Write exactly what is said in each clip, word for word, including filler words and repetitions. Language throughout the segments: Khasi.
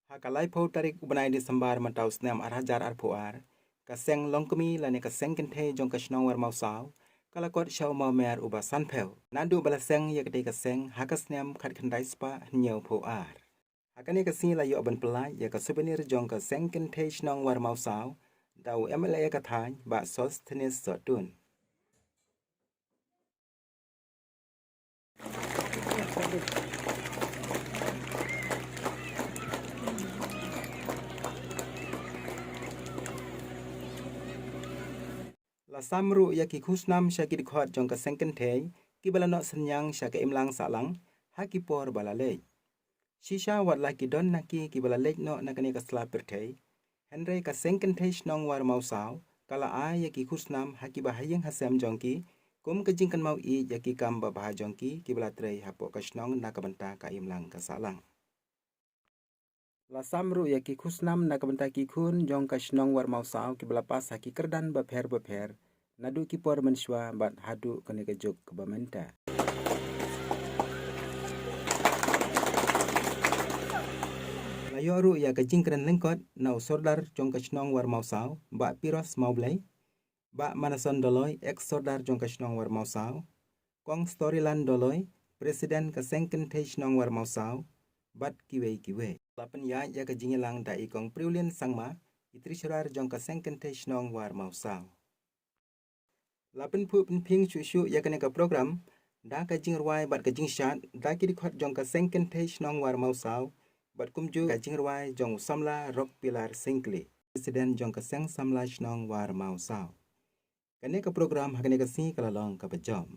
Ha ka laiphew tarik u bnai Disembar mynta u snem ar hajar arphew ar, ka seng longkmie lane ka seng kynthei jong ka shnong Warmawsaw ka la kot sha u mawmer uba sanphew. Naduh ba la seng ïa katei ka seng ha ka snem khatkhyndai spah hynñiewphew ar. Ha kane ka sngi la ïoh ban pyllait ïa ka souvenir jong ka seng kynthei shnong Warmawsaw da u M L A ka thaiñ, Bah Sosthenes Sohtun. La sam ruh ïa ki khusnam sha ki dkhot jong ka seng kynthei kiba la noh synñiang sha ka imlang sahlang ha ki por ba la leit. Shisha wat la ki don na ki kiba la leit noh na kane ka sla pyrthei, hynrei ka seng kynthei shnong Warmawsaw ka la ai ïa ki khusnam ha kiba ha ïing ha sem jong ki kum ka jingkynmaw ïeit ïa ki kam babha jong ki kiba la trei hapoh ka shnong na ka bynta ka imlang ka sahlang. La sam ruh ïa ki khusnam na ka bynta ki khun jong ka shnong Warmawsaw kiba la pass ha ki kyrdan bapher bapher naduh ki por mynshuwa bad haduh kane ka juk kaba mynta. La ïoh ruh ïa ka jingkren lyngkot na u Sordar jong ka shnong Warmawsaw, Bah Piros Mawblei, Bah Manason Doloi, ex Sordar jong ka shnong Warmawsaw, Kong Storyland Doloi, President ka seng kynthei shnong Warmawsaw, bad kiwei kiwei. La pynïaid ïa ka jingïalang da i Kong Priulin Sangma, i Treasurer jong ka seng kynthei shnong Warmawsaw. La pynphuh pynphieng shuh shuh ïa kane ka program da ka jingrwai bad ka jingshad da ki dkhot jong ka seng kynthei shnong Warmawsaw, bad kumjuh ka jingrwai jong u samla Rock Pillar Syngkli, President jong ka seng samla shnong Warmawsaw. Kane ka program ha kane ka sngi ka la long kaba jop.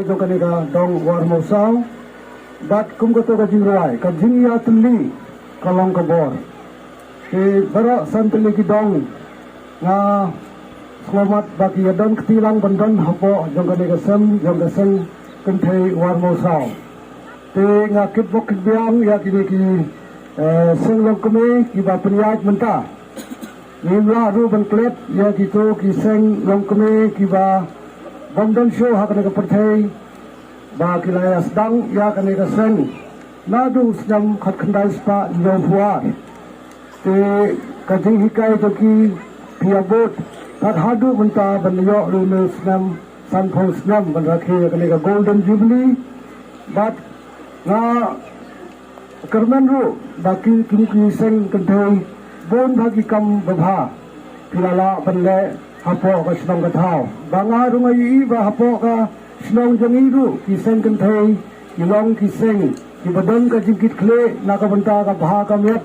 Jong kane ka dong Warmawsaw, bad kum kato ka jingrwai, ka jingïatylli ka long ka bor. Te baroh san tylli ki dong nga sngewmat ba ki ïadon kti lang ban don hapoh jong kane ka sem jong ka seng kynthei Warmawsaw. Te nga kitbok kitbiang ïa kine ki, eh, seng longkmie kiba pynïaid mynta. Ngim lah ruh ban klet ïa kito ki seng longkmie kiba bym don shuh ha kane ka pyrthei ba ki la ïa sdang ïa kane ka seng naduh snem khatkhyndai spah hynñiewphew ar. Te ka jinghikai jong ki phi ïa bud tad haduh mynta ban ïoh ruh ïa une u snem sanphew snem ban rakhe ïa kane ka Golden Jubilee. Bad nga kyrmen ruh ba ki, ki, ki seng kynthei bun bha ki kam babha ki la lah ban leh hapoh ka shnong ka thaw. Ba nga ruh nga ïohi ba hapoh ka shnong jong ngi ruh ki seng kynthei ki long ki seng kiba don ka jingkitkhlieh na ka bynta ka bha ka miat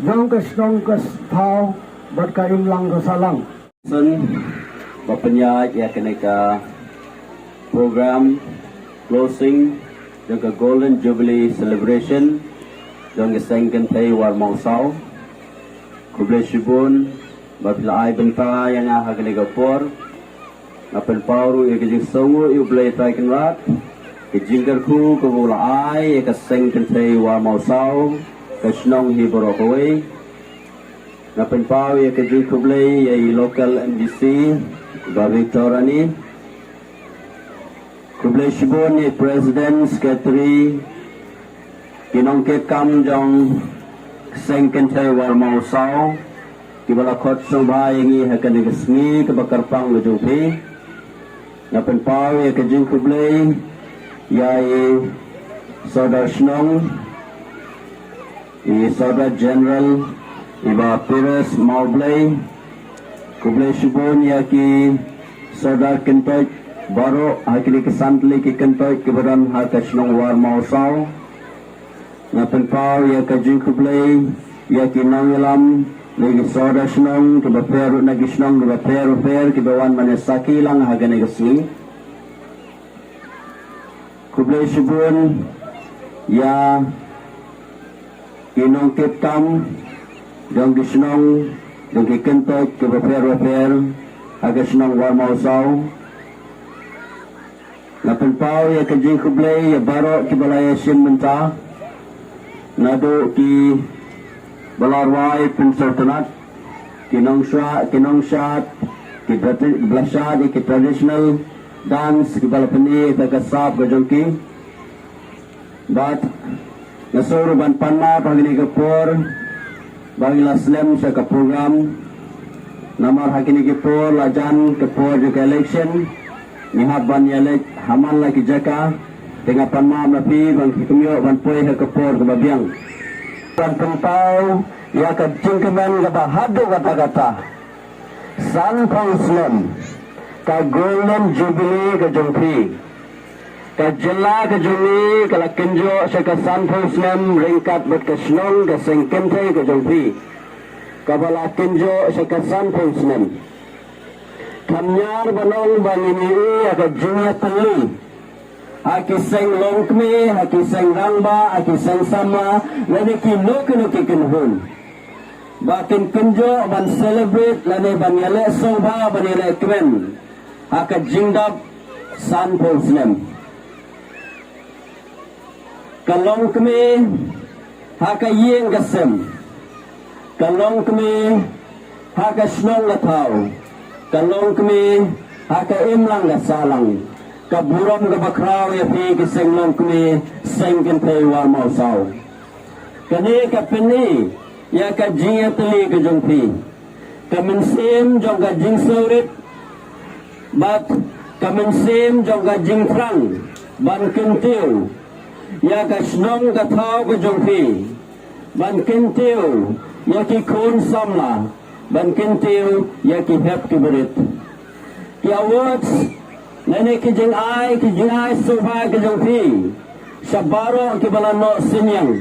jong ka shnong ka thaw bad ka imlang ka sahlang. Sen ba pynïaid ïa kane ka program closing jong ka Golden Jubilee Celebration jong ka seng kynthei Warmawsaw. Khublei shibun ba phi la ai bynta ïa nga ha kane ka por. Nga pynpaw ruh ïa ka jingsngewnguh ïa U Blei Trai Kynrad, ka jingkyrkhu kaba u la ai ïa ka seng kynthei Warmawsaw, ka shnong hi baroh kawei. Nga pynpaw ïa ka jingkhublei ïa i local M D C, Bah Victor Rani. Khublei shibun ïa i President, Secretary, ki nongkitkam jong ka seng kynthei Warmawsaw kiba la khot sngewbha ïa ngi ha kane ka sngi kaba kyrpang ka jong phi. Nga pynpaw ïa ka jingkhublei Ïa i Sordar Shnong, i Sordar General, i Bah Pires Mawblei, khublei shibun ïa ki Sordar Kyntoit baroh ha kine ki san tylli ki kyntoit kiba don ha ka shnong Warmawsaw. Nga pynpaw ïa ka jingkhublei ïa ki nongïalam, ïa ki Sordar Shnong kiba pher ruh na ki shnong kiba pher pher kiba wan ban ïa sakhi lang ha kane ka sngi. Khublei shibun ïa ki nongtip kam jong ki shnong, jong ki kyntoit kiba pher ba pher ha ka shnong Warmawsaw. Nga pynpaw ïa ka jingkhublei ïa baroh kiba la ïashim bynta, naduh kiba la rwai pynsngewtynnat, ki nongshad, ki nongshad, ki tradi-, ba la shad ïa ki traditional dance kiba la pyni ïa ka sap ka jong ki. Bad nga sngew ruh ban pan map ha kine ki por ba ngi la slem sha ka program. Namar ha kine ki por la jan ka por jong ka election, ngi hap ban ïaleit ha man la ki jaka. Te nga pan map na phi ba ngin ïoh ban poi ha ka por kaba biang. Ban pynpaw ïa ka jingkmen kaba haduh katta katta. Sanphew snem ka Golden Jubilee ka jong phi. Ka jylla ka jong ngi ka la kynjoh sha ka sanphew snem ryngkat bad ka shnong ka seng kynthei ka jong phi, kaba la kynjoh sha ka sanphew snem. Kam ñiar ban ong ba ngin ïohi ïa ka jingïatylli ha ki seng longkmie, ha ki seng rangbah, ha ki seng samla, lane kino kino ki kynhun, ba kin kynjoh ban celebrate lane ban ïaleh sngewbha, ban ïaleh kmen ha ka jingdap sanphew snem. Ka longkmie ha ka ïing ka sem, ka longkmie ha ka shnong ka thaw, ka longkmie ha ka imlang ka sahlang. Ka burom kaba khraw ïa phi ki seng longkmie, seng kynthei Warmawsaw. Kane ka pyni ïa ka jingïatylli ka jong phi, ka mynsiem jong ka jingsngewrit bad ka mynsiem jong ka jingthrang ban kyntiew ïa ka shnong ka thaw ka jong phi, ban kyntiew ïa ki khun samla, ban kyntiew ïa ki hep ki barit. Ki awards lane ki jingai, ki jingai sngewbha ki jong phi sha baroh kiba la noh synñiang,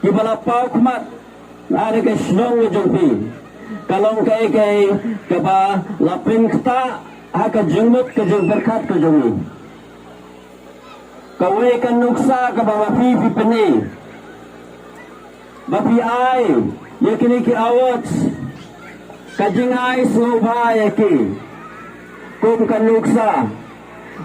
kiba la paw khmat na ka shnong ka jong phi, ka long kaei kaei kaba la pynktah ha ka jingmut ka jingpyrkhat ka jong ngi. Kawei ka nuksa kaba ma phi phi pyni, ba phi ai ïa kine ki awards, ka jingai sngewbha ïa ki kum ka nuksa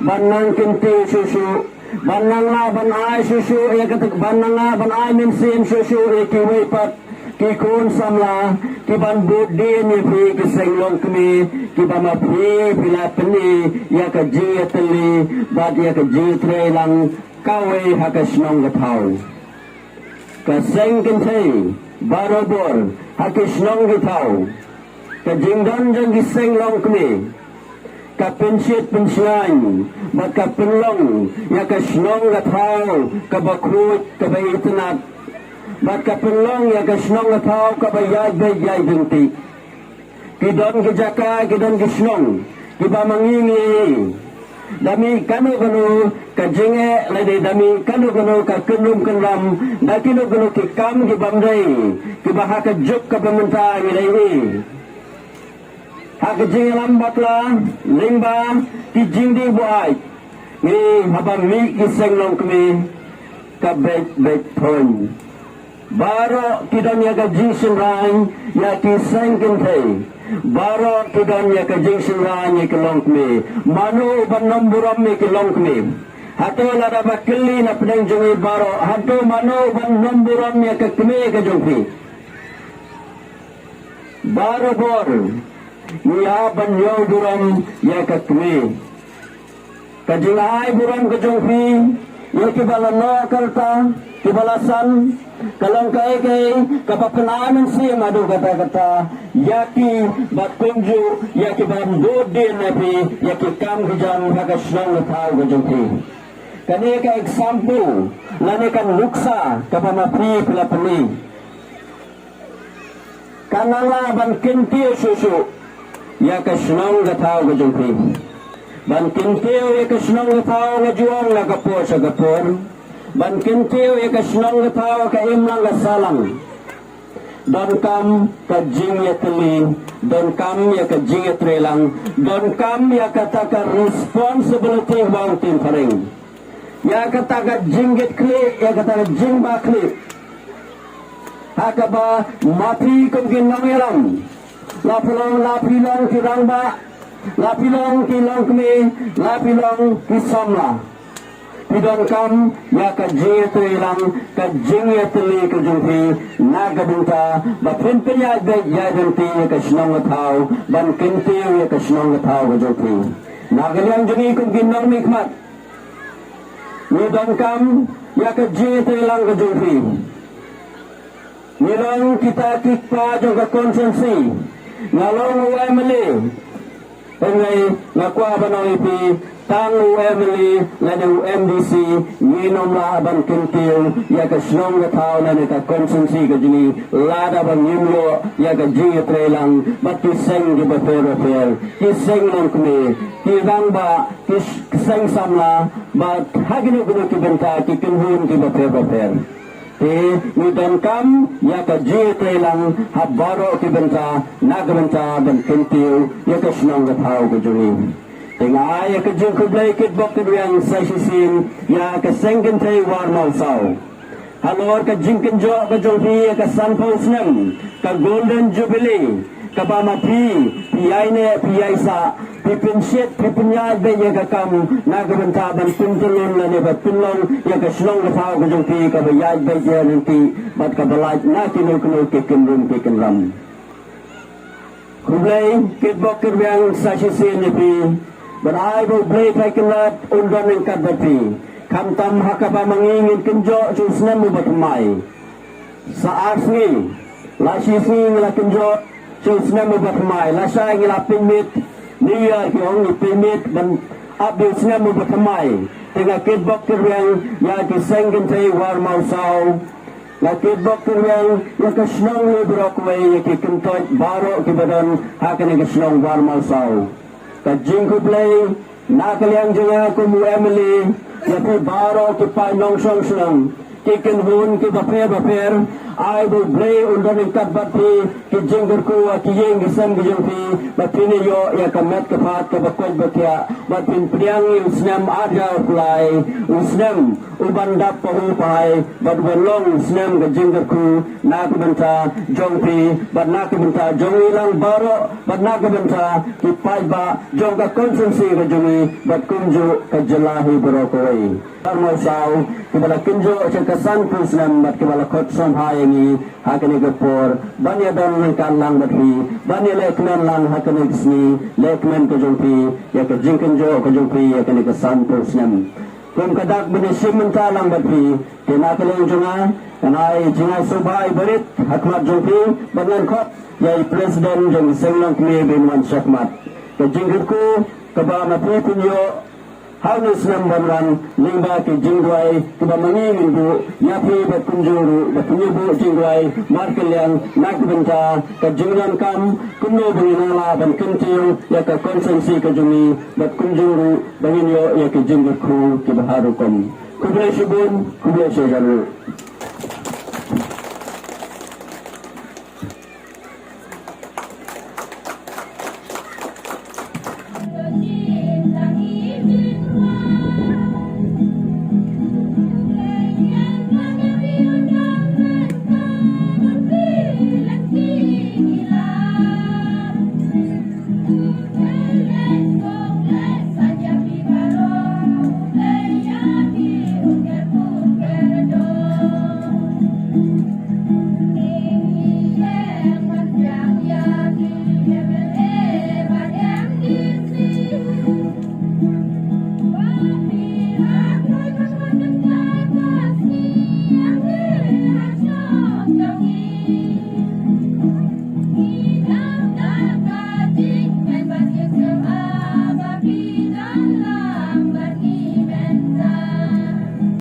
ban nang kyntiew shuh shuh, ban nang lah ban ai shuh shuh ïa kata, ban nang lah ban ai mynsiem shuh shuh ïa kiwei pat ki khun samla, ki ban bud dien ïa phi ki seng longkmie, kiba ma phi phi la pyni ïa ka jingïatylli bad ïa ka jingïatreilang kawei ha ka shnong ka thaw. Ka seng kynthei barabor ha ki shnong ki thaw, ka jingdon jong ki seng longkmie, ka pynshit pynshngaiñ bad ka pynlong ïa ka shnong ka thaw kaba khuid, kaba itynnad, bad ka pynlong ïa ka shnong ka thaw kaba ïaid beit ïaid ryntih. Ki don ki jaka, ki don ki shnong kiba ma ngi ngi, da mih kano kano ka jingeh lane da mih kano kano ka kynrum kynram, da kino kino ki kam ki bym dei, kiba ha ka juk kaba mynta ngi dei ngi ha ka jingïalam bakla lyngba ki jingdih buaid, ngi haba mih ki seng longkmie ka beit beit thon. Baroh ki don ïa ka jingshynrang ïa ki seng kynthei, baroh ki don ïa ka jingshynrang ïa ki longkmie. Mano ban nym burom ïa ki longkmie? Hato lada ba kylli na pdeng jong ngi baroh, hato mano ban nym burom ïa ka kmie ka jong phi? Barabor ngi hap ban ïoh burom ïa ka kmie. Ka jingai burom ka jong phi Ïa kiba la noh ka rta, kiba la san, ka long kaei kaei kaba pynai mynsiem haduh katta katta ïa ki, bad kumjuh ïa kiba bud dien ïa phi ïa ki kam ki jam ha ka shnong ka thaw ka jong phi. Kane ka example lane ka nuksa kaba ma phi phi la pynlong ka nang lah ban kyntiew shuh shuh ïa ka shnong ka thaw ka jong phi. Ban kyntiew ïa ka shnong ka thaw nga ju ong na ka por sha ka por. Ban kyntiew ïa ka shnong ka thaw ka imlang ka sahlang. Donkam ka jingïatylli, donkam ïa ka jingïatreilang, donkam ïa kata ka responsibility ba ong Tim Phareng. Ïa kata ka jingkitkhlieh, ïa kata ka jingbakla. Ha kaba ma phi kum ki nongïalam, la phi long, la phi long ki rangbah, la phi long ki longkmie, la phi long ki samla, phi donkam ïa ka jingïatreilang, ka jingïatylli ka jong phi na ka bynta ba phin pynïaid beit ïaid lynti ïa ka shnong ka thaw, ban kyntiew ïa ka shnong ka thaw ka jong phi. Na ka liang jong ngi kum ki nongmihkhmat, ngi donkam ïa ka jingïatreilang ka jong phi. Ngi long kita ki kpa jong ka constituency. Nga long u M L A. Hynrei nga kwah ban ong ïa phi, tang u M L A lane u M D C ngin ym lah ban kyntiew ïa ka shnong ka thaw lane ka constituency ka jong ngi lada ba ngim ïoh ïa ka jingïatreilang bad ki seng kiba pher bapher, ki seng longkmie, ki rangbah, ki s-, ki seng samla, bad ha kino kino ki bynta, ki kynhun kiba pher bapher. Te ngi donkam ïa ka jingïatreilang ha baroh ki bynta na ka bynta ban kyntiew ïa ka shnong ka thaw ka jong ngi. Te nga ai ïa ka jingkhublei kitbok kitrwiang sa shisien ïa ka seng kynthei War Mawsaw. Halor ka jingkynjoh ka jong phi ïa ka sanphew snem ka Golden Jubilee, kaba ma phi phi ïaineh phi ïaisah, phi pynshit phi pynïaid beit ïa ka kam na ka bynta ban pyntyllun lane ban pynlong ïa ka shnong ka thaw ka jong phi kaba ïaid beit ïaid lynti bad kaba lait na kino kino ki kynrum ki kynram. Khublei kitbok kitrwiang sa shisien ïa phi. Bad ai ba U Blei Trai Kynrad un don ryngkat bad phi, khamtam ha kaba ma ngi ngin kynjoh sha u snem uba thymmai. Sa ar sngi, la shi sngi ngi la kynjoh sha u snem uba thymmai, lashai ngi la pynmih, New Year ki ong, ngi pynmih ban ap ïa u snem uba thymmai. Te nga kitbok kitrwiang ïa ki seng kynthei War Mawsaw, nga kitbok kitrwiang ïa ka shnong lei baroh kawei, ïa ki kyntoit baroh kiba don ha kane ka shnong War Mawsaw. Ka jingkhublei na ka liang jong nga kum u M L A ïa phi baroh ki paid nongshong shnong, ki kynhun kiba pher bapher. Ai ba U Blei un don ryngkat bad phi, ki jingkyrkhu ha ki ïing ki sem ki jong phi, ba phin ïoh ïa ka met ka phad kaba koit ba khiah, ba phin pdiang ïa u snem ar hajar arphew lai, u snem uban dap pahuh pahai bad uban long u snem ka jingkyrkhu na ka bynta jong phi bad na ka bynta jong ngi lang baroh bad na ka bynta ki paidbah jong ka constituency ka jong ngi bad kumjuh ka jylla hi baroh kawei. War Mawsaw kiba la kynjoh sha ka sanphew snem bad kiba la khot sngewbha ïa ngi ha kane ka por ban ïadon ryngkat lang bad phi, ban ïalehkmen lang ha kane ka sngi lehkmen ka jong phi ïa ka jingkynjoh ka jong phi ïa kane ka sanphew snem. Kum ka dak ban ïashim bynta lang bad phi, te na ka liang jong nga ngan ai jingai sngewbha iba rit ha khmat jong phi bad ngan khot ïa i President jong ka Seng Longkmie ba in wan shakhmat. Ka jingkyrkhu kaba ma phi phin ïoh ha une u snem ban wan lyngba ki jingduwai kiba ma ngi ngin buh ïa phi bad kumjuh ruh ba phin ïa buh jingduwai markylliang na ka bynta ka jingdonkam kumno ba ngin nang lah ban kyntiew ïa ka constituency ka jong ngi bad kumjuh ruh ba ngin ïoh ïa ki jingkyrkhu kiba har rukom. Khublei shibun, khublei shihajar.